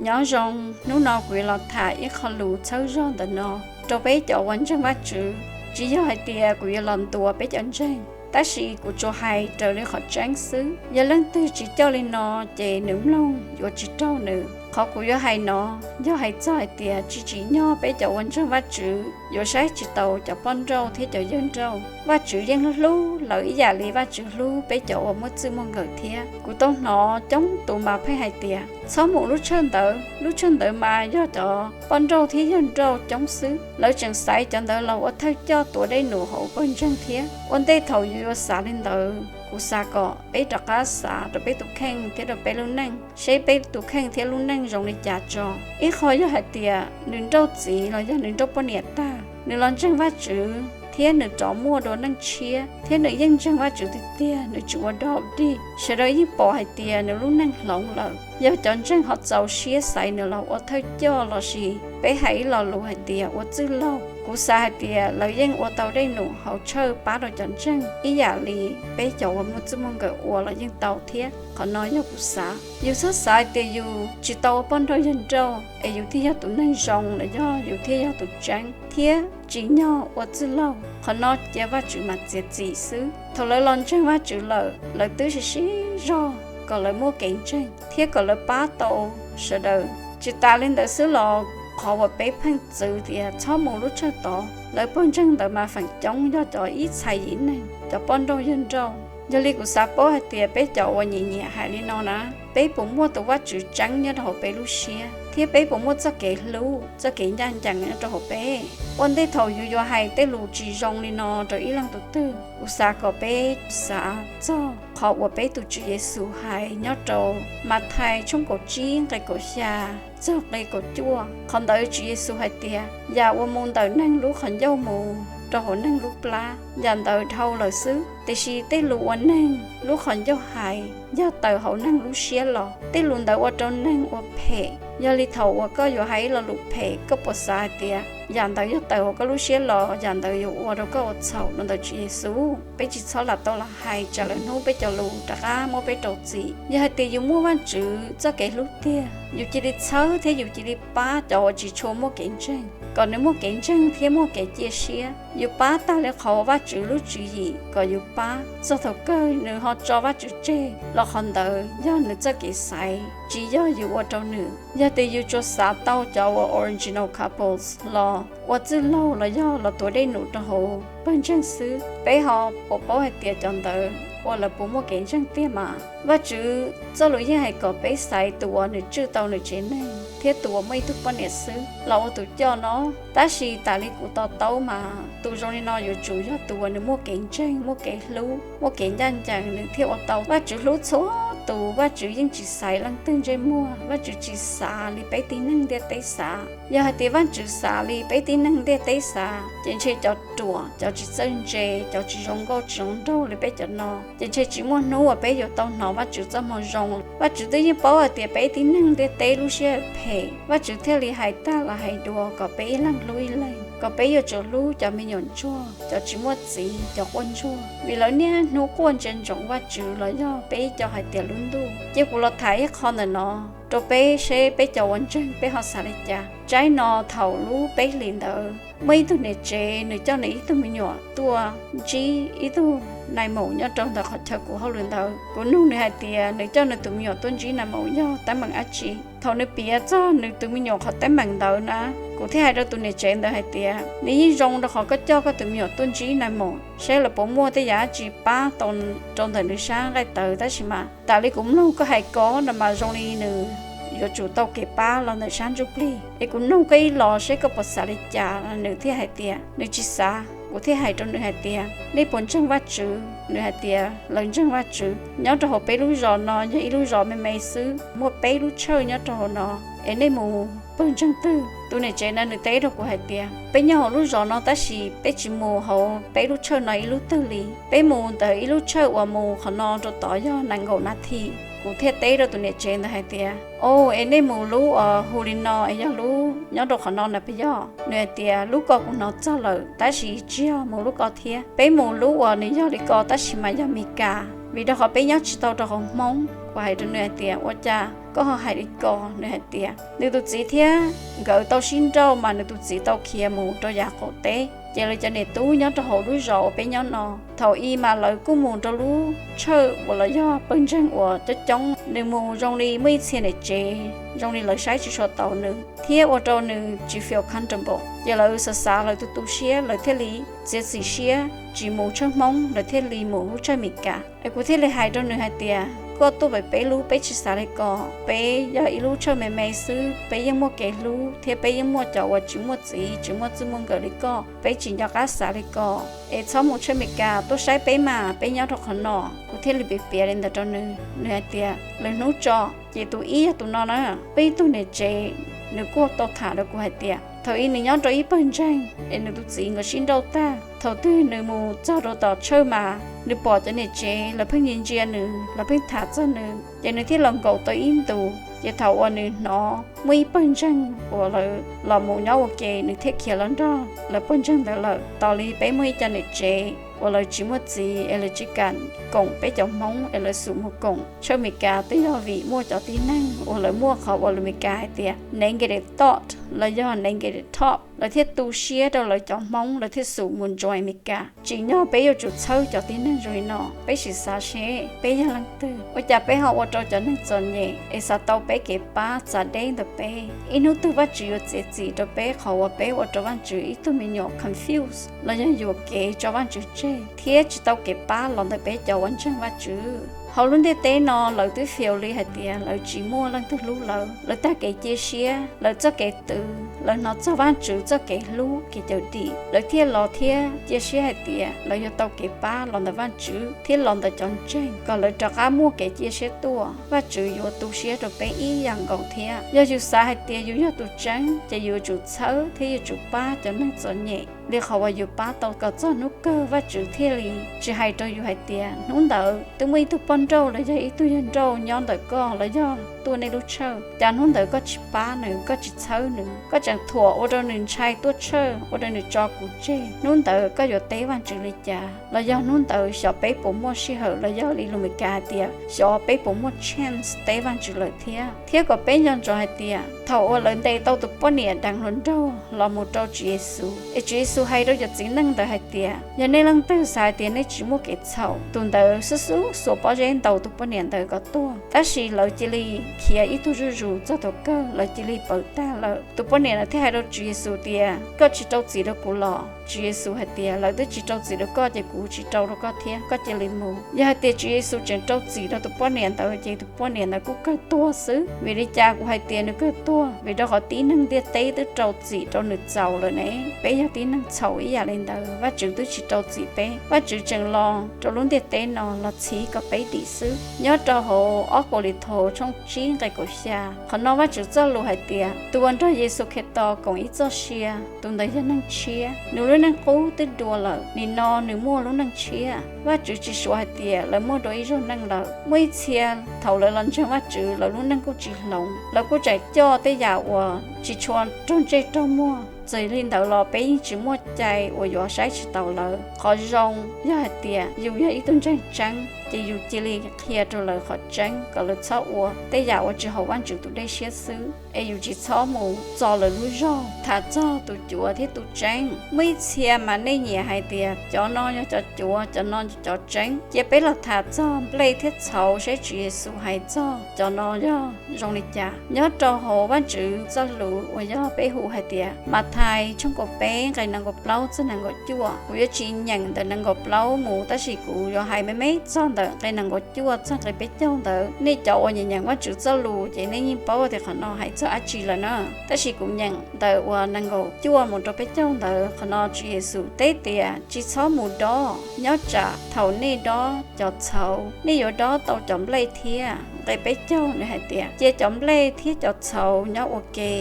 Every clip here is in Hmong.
Nyob zoo, hnub no kuv yuav los tham ib qho lus txhawb zog ntawm no rau peb cov uas ntseeg Vajtswv. Tsis yog hais tias kuv yuav los ntuas peb cov ntseeg, tab sis kuv tsuas hais raws li qhov tseeb xwb. Yog leej twg tsis coj li no, ces nws mloog yuav tsis raug nws. Qhov kuv yuav hais no yog hais txog hais tias tsis tsim nyog peb cov uas ntseeg Vajtswv yuav saib tsis taus cov poj nrauj thiab cov yawg nrauj. Vajtswv yeej hlub hlub lawv ib yam li Vajtswv hlub peb cov uas muaj txij muaj nkawm thiab. Kuv tau hnov coob tus mas pheej hais tias, txhob mus lub tshawj ntawd, lub tshawj ntawd mas yog cov poj nrauj thiab yawg nrauj coob xwb, lawv tseem xaiv cov ntawd los ua thawj coj tuav dej num hauv pawg ntseeg thiab. Ua ntej thaum yus yuav xav li ntawd, kuv xav kom peb rov qab xav rau peb tus kheej thiab rau peb lub neej, seb peb tus kheej thiab lub neej zoo li cas tso. Ib qho yog hais tias nws nrauj txiv los yog nws nrauj poj niam tag, nws los ntseeg Vajtswv thiab nws rov muaj dua neej tshiab, thiab nws yeej ntseeg Vajtswv tiag tiag, nws tsis ua dog dig, sawv daws yeej pom hais tias nws lub neej hloov lawm. Yog cov ntseeg ho txaus siab xaiv nws los ua thawj coj lossis peb hais ib lo lus hais tias ua txwj laug, kuv xav hais tias lawv yeej ua tau dej num hauv tshawj pab rau cov ntseeg ib yam li peb cov uas muaj txij muaj nkawm ua los yeej tau thiab. Qhov no yog kuv xav. Yus txhob xav hais tias yus tsis tau ua poj nrauj yawg nrauj es yus thiaj yog tus neeg zoo los yog yus thiaj yog tus tseeb thiab tsim nyog ua txwj laug. Qhov no cia Vajtswv mas txiav txim xwb. Thaum lawv los ntseeg Vajtswv lawm, lawv twb sib sib zog kom lawv muaj kev ntseeg thiab kom lawv pab tau sawv daws. Tsis tas li ntawd xwb los qhov uas peb pheej txwv tias txhob mus lub tshawj tod, lawv pawg ntseeg ntawd mas feem coob yog cov ib txhais yim neeg, cov poj nrauj yawg nrauj. Yog li kuv xav paub hais tias peb cov uas nyiam nyiam hais li no na, peb puas muaj tus Vajtswv tseeb nyob rau hauv peb lub siab, thiab peb puas muaj txoj kev hlub, txoj kev ncaj ncees nyob rau hauv peb? Ua ntej thaum yus yuav hais tej lus tsis zoo li no rau ib leej tus twg, kuv xav kom peb xav txog qhov uas peb tus Tswv Yexus hais nyob rau Mathais tshooj kaum tsib nqe kaum xya txog nqe kaum cuaj. Qhov ntawd Tswv Yexus hais tias, yam uas mus ntawm neeg lub qhov ncauj mus rau hauv neeg lub plab, yam ntawd dhau lawm xwb. Tiam sis tej lus uas neeg lub qhov ncauj hais yog tawm hauv neeg lub siab los. Tej lus ntawd ua rau neeg ua phem. Yog li thaum uas koj yuav hais ib lo lus phem, koj puas xav hais tias yam ntawd yog tawm hauv koj lub siab los yam ntawd yuav ua rau koj ua txhaum los ntawm Tswv Yexus? Peb tsis txhob lam tau lam hais tsam lawm hnub peb cov lus rov qab muab peb rau txim. Yog hais tias yus muaj Vajtswv txoj kev hlub tiag, yus cia li txhawb thiab yus cia li pab cov uas tsis tshua muaj kev ntseeg kom nws muaj kev ntseeg thiab muaj kev cia siab. Yus pab tag li qhov uas Vajtswv lub tswv yim kom yus pab, txog thaum kawg nws ho tso Vajtswv tseg los qhov ntawd yog nws txoj kev xaiv, tsis yog yus ua rau nws. Yog tias yus tsuas xav tau cov uas original couples los ua txwj laug los yog los tuav dej num rau hauv pawg ntseeg xwb, peb ho puas paub hais tias cov ntawd ua lawv puas muaj kev ntseeg tiag mas? Vajtswv txoj lus yeej hais kom peb xaiv tus uas nws tswj tau nws tsev neeg thiab tus uas muaj ib tug poj niam xwb los ua tus coj no. Tab sis tas li kuv to taub mas tus zoo li no yuav tsum yog tus uas nws muaj kev ntseeg, muaj kev hlub, muaj kev ncaj ncees nws thiaj ua tau. Vajtswv hlub txhua tus, Vajtswv yeej tsis xaiv leej twg ntsej muag, Vajtswv tsis xav li peb tib neeg ntiaj teb xav. Yog hais tias Vajtswv xav li peb tib neeg ntiaj teb xav, ces ntshe cov ruam, cov tsis txawj ntse, cov tsis zoo nkauj tsis zoo nraug li peb cov no, ces ntshe tsis muaj hnub uas peb yuav tau hnov Vajtswv txoj moo zoo. Vajtswv twb yeej paub hais tias peb tib neeg ntiaj teb lub siab phem, Vajtswv thiaj li hais tag los hais dua kom peb ib leeg hlub ib leeg, kom peb yuav tsum hlub cov me nyuam ntsuag, cov tsis muaj txiv, cov quaj ntsuag, vim lawv niaj hnub quaj ntsia ntsoov Vajtswv los yog peb ib co hais tias lub ntuj. Cia kuv los tham ib qho ntawm no rau peb seb peb cov uas ntseeg peb ho xav li cas. Tsaib no thaum lub peb hlis ntawd muaj ib tug niam tsev nws coj nws ib tug me nyuam tuaj ntsib ib tug nais maum nyob rau ntawm qhov chaw kuv hauj lwm ntawd. Kuv nug nws hais tias nws coj nws tus me nyuam tuaj ntsib nais maum yog teeb meem dab tsi. Thaum nws piav txog nws tus me nyuam qhov teeb meem ntawd na, kuv thiaj hais rau tus niam tsev ntawd hais tias, nws yeej zoo rau qhov koj coj koj tus me nyuam tuaj ntsib nais maum, saib lawv puas muaj tej yam dab tsi pab tau rau ntawm nws sab nqaij tawv, tab sis mas tas li kuv mloog koj hais ko no mas zoo li nws yuav tsum tau kev pab los ntawm sab ntsuj plig. Es kuv nug koj ib los seb koj puas xav li cas. Nws thiaj hais tias nws tsis xav. Kuv thiaj hais rau nws hais tias, nej puas ntseeg Vajtswv? Nws hais tias lawv ntseeg Vajtswv. Nyob rau hauv peb lub zos no yog ib lub zos me me xwb, muaj peb lub tshawj nyob rau hauv no, es nej mus pawg ntseeg twg? Tus niam tsev ntawd nws teb rau kuv hais tias, peb nyob hauv lub zos no tab sis peb tsis mus hauv peb lub tshawj no ib lub twg li. Peb mus ntawm ib lub tshawj uas mus qhov no rau tod yog nees nkaum nas this. Kuv thiaj teb rau tus niam tsev ntawd hais tias, o, es nej mus lub uas hu li no es yog lub nyob rau qhov no na puas yog? Nws hais tias, lub ko kuv hnov txog lawm tab sis tsis yog mus lub ko thiab. Peb mus lub uas nws yog li ko tab sis mas yog Mes Kas. vim rau qhov peb nyob tsis tau rau hauv Hmoob. Kuv hais rau nws hais tias, ua cas koj ho hais li ko? Nws hais tias nws tus txiv thiab nkawd tau sib nrauj mas nws tus txiv tau khiav mus rau yav qaum teb, ces lawv cov niam tub nyob rau hauv lub zos uas peb nyob no, thaum i mas lawv kuj mus rau lub church uas los yog pawg ntseeg uas coob coob, nws mus zoo li muaj ib txhia niam tsev, zoo li lawv saib tsis tshua taus nws thiab ua rau nws tsis feel comfortable, ces lawv xav xav lawv tu tu siab, lawv thiaj li txiav txim siab tsis mus church Hmoob, lawv thiaj li mus lub church Amelikas. Es kuv thiaj li hais rau nws hais tias, koj tuaj pem peb lub peb tsis xav li ko, peb yog ib lub church me me xwb, peb yeej muaj kev hlub thiab peb yeej muaj cov uas tsis muaj txiv tsis muaj txij muaj nkawm li koj, peb tsis nco qab xav li ko. Es txhob mus church Amelikas, tuaj saib peb mas, peb nyob rau qhov no. Kuv thiaj li piav piav li ntawd rau nws, nws hais tias lwm hnub tso. Ces tus ib yog tus no na, peb ib tug niam tsev, nws kuj tau tham rau kuv hais tias thaum i nws nyob rau ib pawg ntseeg es nws tus txiv nkawd sib nrauj tag, thaum twg nws mus txog rau tom church mas nws pom cov niam tsev lawv pheej ntsia ntsia nws, lawv pheej tham txog nws, ces nws thiaj los nkaum tau ib ntus. Ces thaum uas nws hnov muaj ib pawg ntseeg uas lawv los mus nyob ua ke, nws thiaj khiav los nrog lawv pawg ntseeg ntawd lawm. Tos li peb muaj ib co niam tsev uas lawv tsis muaj txiv es lawv tsis kam koom peb cov Hmoob es lawv xub mus koom church Amelikas, twb yog vim muaj cov tib neeg uas lawv muaj qhov uas lus Amelikas hais tias negative thought los yog negative talk, lawv thiaj tu siab rau lawv cov Hmoob, lawv thiaj xub mus join Amelikas. Tsim nyog peb yuav tsum txhawb cov tib neeg zoo li no, peb sim xav seb peb yog leej twg, ua cas peb ho ua rau cov neeg txom nyem es xav tau peb kev pab txav deb ntawm peb. Ib hnub twg Vajtswv yuav txiav txim rau peb qhov uas peb ua rau Vajtswv ib tug me nyuam confuse los yog yuam kev tso Vajtswv tseg thiab tsis tau kev pab los ntawm peb cov uas ntseeg Vajtswv. Hauv lub ntiaj teb no lawv twb feel li hais tias lawv tsis muaj leej twg hlub lawv, lawv tag kev cia siab, lawv txoj kev twv, lawv hnov txog Vajtswv txoj kev hlub kev cawm dim, lawv thiaj los thiab cia siab hais tias lawv yuav tau kev pab los ntawm Vajtswv thiab los ntawm cov ntseeg kom lawv rov qab muaj kev cia siab tuaj. Vajtswv yuav tu siab rau peb ib yam nkaus thiab. Yog yus xav hais tias yus yog tus tseeb ces yus yuav tsum txhawb thiab yuav tsum pab cov neeg txom nyem li qhov uas yus pab tau kom txog hnub kawg Vajtswv thiaj li tsis hais rau yus hais tias hnub ntawd twb muaj ib tug poj nrauj los yog ib tug yawg nrauj nyob ntawm koj los yog tuaj nej lub church, cas hnub ntawd koj tsis pab nws, koj tsis txhawb nws, koj tseem thuam ua rau nws ntshai tuaj church, ua rau nws tso kuv tseg. Hnub ntawd koj yuav teb Vajtswv li cas? Los yog hnub ntawd xyov peb puas muaj sij hawm los yog li lus Meskas hais tias xyov peb puas muaj chance teb Vajtswv lawm thiab. Thiab kom peb nco ntsoov hais tias thaum uas lawv ntes tau tus poj niam deev hluas nraug los mus rau Tswv Yexus, es Tswv Yexus hais rau cov txiv neej ntawd hais tias, yog nej leej twg xav hais tias nej tsis muaj kev txhaum, tus ntawd xub xub xuas pob zeb ntaus tus poj niam ntawd kom tuag. Tab sis lawv cia li khiav ib tug zuj zus txog thaum kawg, lawv cia li pawv tag lawm. Tus poj niam ntawd thiaj hais rau Tswv Yexus tias, koj tsis rau txim rau kuv los? Tswv Yexus hais tias, lawv twb tsis rau txim rau koj ces kuv tsis rau rau koj thiab, koj cia li mus. Yog hais tias Tswv Yexus tseem rau txim rau tus poj niam ntawd ces tus poj niam ntawd kuj kawg tuag xwb. Vim li cas kuv hais tias nws kawg tuag? Vim rau qhov tib neeg ntiaj teb twb rau txim rau nws txaus lawm ne. Peb yog tib neeg txhaum ib yam li ntawd, Vajtswv twb tsis rau txim peb. Vajtswv tseem los rau lub ntiaj teb no los txhiv kom peb dim xwb. Nyob rau hauv ob Kauleethaus tshooj tsib nqe kaum xya, qhov no Vajtswv txoj lus hais tias, tus uas nrog Yexus Khetos koom ib txoj sia, tus ntawd yog neeg tshiab, nws lub neej qub twb dua lawm, nim no nws muaj lub neej tshiab. Vajtswv tsis suav hais tias lawv muaj dua ib zaug neej lawm. Muaj ib txhia thaum lawv los ntseeg Vajtswv, lawv lub neej kuj tsis hloov, lawv kuj tseem coj tej yam uas tsis tshua raug ntsej raug muag. Txawm li ntawd los peb yeej tsis muaj cai uas yuav saib tsis taus lawv. Qhov zoo yog hais tias yus yog ib tug ntseeg tseeb ces yus cia li qhia rau lawv qhov tseeb kom lawv txhob ua tej yam uas tsis haum Vajtswv tus dej siab xwb, es yus tsis txhob mus txo lawv lub zog tham txog tus cuav thiab tus tseeb. Muaj ib txhia mas nej nyiam hais tias cov no yog cov cuav, cov no yog cov tseeb. Cia peb los tham txog nplej thiab txhauv seb Tswv Yexus hais txog cov no yog zoo li cas. Nyob rau hauv Vajtswv txoj lus uas yog peb hu hais tias Mathais tshooj kaum peb nqe nees nkaum plaub txog nees nkaum cuaj, kuv yuav tsis nyeem ntawm nees nkaum plaub mus, tab sis kuv yuav hais me me txog ntawm nqe nees nkaum cuaj txog nqe peb caug ntawd. Nej cov uas nyiam nyeem Vajtswv txoj lus ces nej yeej paub tias qhov no hais txog dab tsi lawm na. Tab sis kuv nyeem ntawm uas nees nkaum cuaj mus rau peb caug ntawd, qhov no Tswv Yexus teb tias, tsis txhob mus dob, nyob tsam thaum nej dob cov txhauv, nej yuav dob tau cov nplej thiab. Nqe peb caug nws hais tias, cia cov nplej thiab cov txhauv nyob ua ke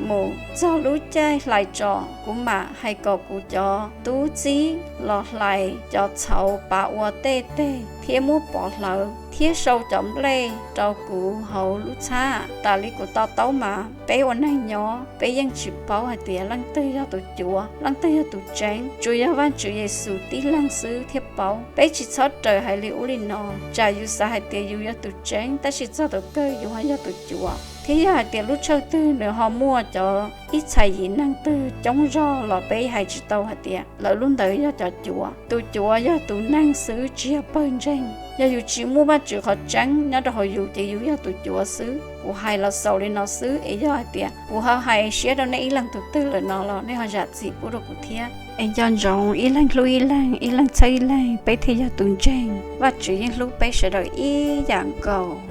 mus txog lub caij hlais tso, kuv mam hais kom kuv cov tub txib los hlais cov txhauv pav ua tej teg thiab muab pov hlawv. thiab sau cov nplej rau kuv hauv lub txhab. Tas li kuv to taub mas peb ua neeg nyob peb yeej tsis paub hais tias leej twg yog tus cuav, leej twg yog tus tseeb, tsuas yog Vajtswv Yexus tib leeg xwb thiaj paub. Peb tsis txhob raws hais li ub li no, tsam yus xav hais tias yus yog tus tseeb tab sis txog thaum kawg yus ho yog tus cuav. Thiab yog hais tias lub tsawg twg nws ho muaj cov ib txhais yim neeg twg coob zog los peb hais tsis tau hais tias lawv lub ntawd yog cov cuav. Tus cuav yog tus neeg xwb tsis yog pawg ntseeg. Yog yus tsis muaj Vajtswv qhov tseeb nyob rau hauv yus ces yus yog tus cuav xwb. Kuv hais los xaus li no xwb, es yog hais tias kuv ho hais siab rau nej ib leeg tus twg lawm no los nej ho zam txim pub rau kuv thiab. Es nco ntsoov ib leeg hlub ib leeg, ib leeg txhawb ib leeg, peb thiaj yog tus ntseeg. Vajtswv yeej hlub peb sawv daws ib yam nkaus.